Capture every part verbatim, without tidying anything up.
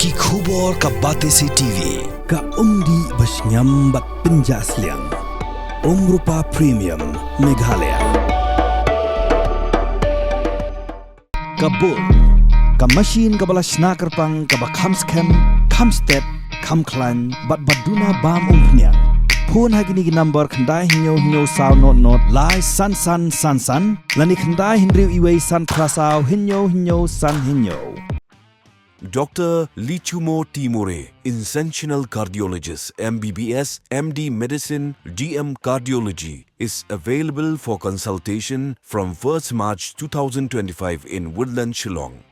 Ki khubor ka Batesi T V, ka umdih ba shngiam bad pynjah sliang. Umrupa Premium, Meghalaya. Ka bun, ka machine kaba la shna kyrpang kaba kham skhem, kham stet, kham khlaiñ, bad ba duna bam umphniang. Phone ha kine ki number khyndai hynñiew hynñiew saw not not lai san san san san, lane khyndai hynriew iwei san phra saw hynñiew hynñiew san hynñiew. Doctor Lichumo Timore, Interventional Cardiologist, M B B S, M D Medicine, D M Cardiology, is available for consultation from first March two thousand twenty-five in Woodland, Shillong.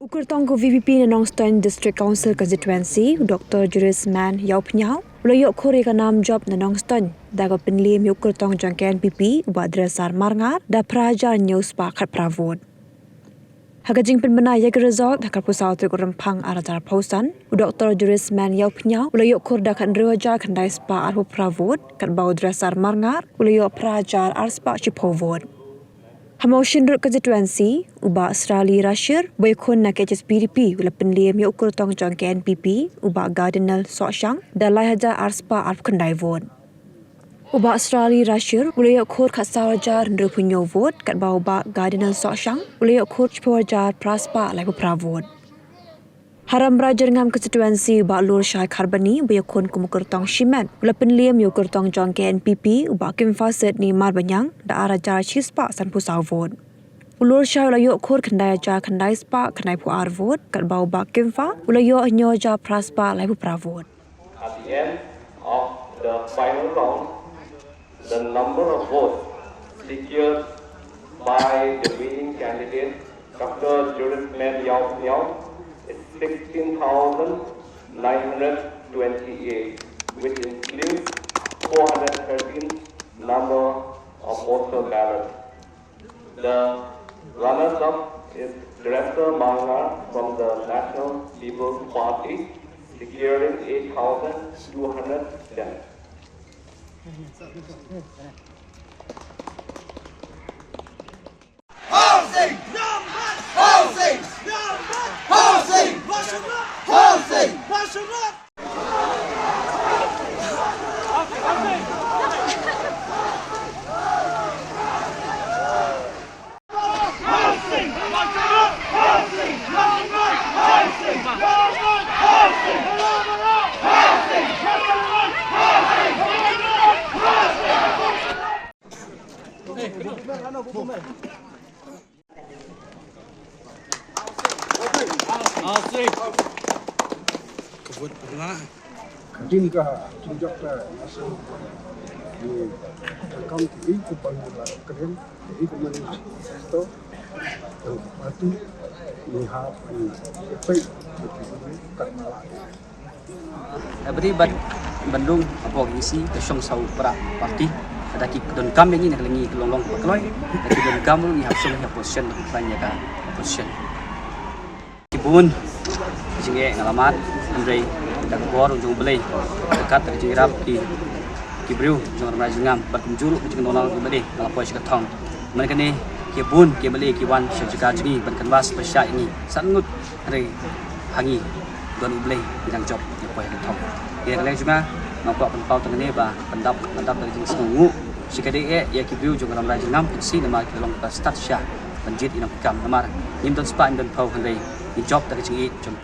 U kyrtong ka V P P na Nongstoiñ District Council Constituency, u Doctor Jurisman Ïawphniaw, u la ïoh khur ïa ka nam jop na Nongstoiñ da ka pynliem ïa u kyrtong jong ka N P P, u Bah Dresar Marngar, da phra hajar hynñiew spah khatphra vote. Ha ka jingpynbna ïa ka result ha ka arphew saw tarik u Rymphang arhajar arphew san, u Doctor Jurisman Ïawphniaw u la ïoh khur da khathynriew hajar khyndai spah arphew phra vote, katba u Dresar Marngar u la ïoh phra hajar ar spah shiphew vote. Ha Mawshynrut Constituency, u Bah Srali Rashir, uba ïakhun na ka H S P D P, u la pynliem ïa u kyrtong jong ka N P P, u Bah Cardinal Sohshang, da lai hajar ar spah arphew khyndai vote. U Bah Srali Rashir u la ïoh khur khatsaw hajar hynriewphew hynñiew vote, katba u Bah Cardinal Sohshang u la ïoh khur shiphew hajar phra spah laiphew phra vote. Ha Rambrai Jyrngam Constituency, u Bah Lurshai Kharbani, uba ïakhun kum u kyrtong shimet, u la pynliem ïa u kyrtong jong ka N P P, u Bah Kymphah Sydney Marbaniang, da ar hajar shi spah sanphew saw vote. U Lurshai u la ïoh khur khyndai hajar khyndai spah khyndaiphew ar vote, katba u Bah Kymphah u la ïoh hynñiew hajar phra spah laiphew phra vote. At the end of the final round, the number of votes secured by the winning candidate, Doctor Jurisman Ïawphniaw, is sixteen thousand nine hundred twenty-eight, which includes four hundred thirteen number of postal ballots. The runners-up is Dresser Marngar from the National People's Party, securing eight thousand two hundred ten. Ka vote pura. Ka ding ka jingïap ka nation. Ni ka kam ki ku ban la kren, ki ku manifesto. Ka party ni ha ban pei ka mala. Every bad bandung apo ki isi ka shong sau para party. Ada ki donkam ïa ngi na ka liang ngi ka long long ka kloi. Ada ki donkam ruh ngi hap shong ïa ka position, ka plan ïa ka position. Ki bun jingeh nga la mad, hynrei da ka bor jong U Blei, berkat da ka jingïarap ki, ki briew jong Rambrai Jyrngam, bad kumjuh ruh ka jingdonald U Blei, nga la poi sha ka thong. Man kane ki bun ki M L A ki wan sha jaka jong ngi ban kynbas pyrshah ïa ngi. San ngut, hynrei ha ngi don U Blei, ngi dang jop ïa poi ha ka thong. Ïa ka liang jong nga, nga kwah pynpaw tang kane ba pyndap, pyndap da ka jingsngewnguh. Shi kaei ïa ki briew jong Rambrai Jyrngam, kin shi namar ki long ba stad sha ban jied ïa nong ki kam, namar ngim don spah, ngim don phew, hynrei ngi jop da ka jingïeit jong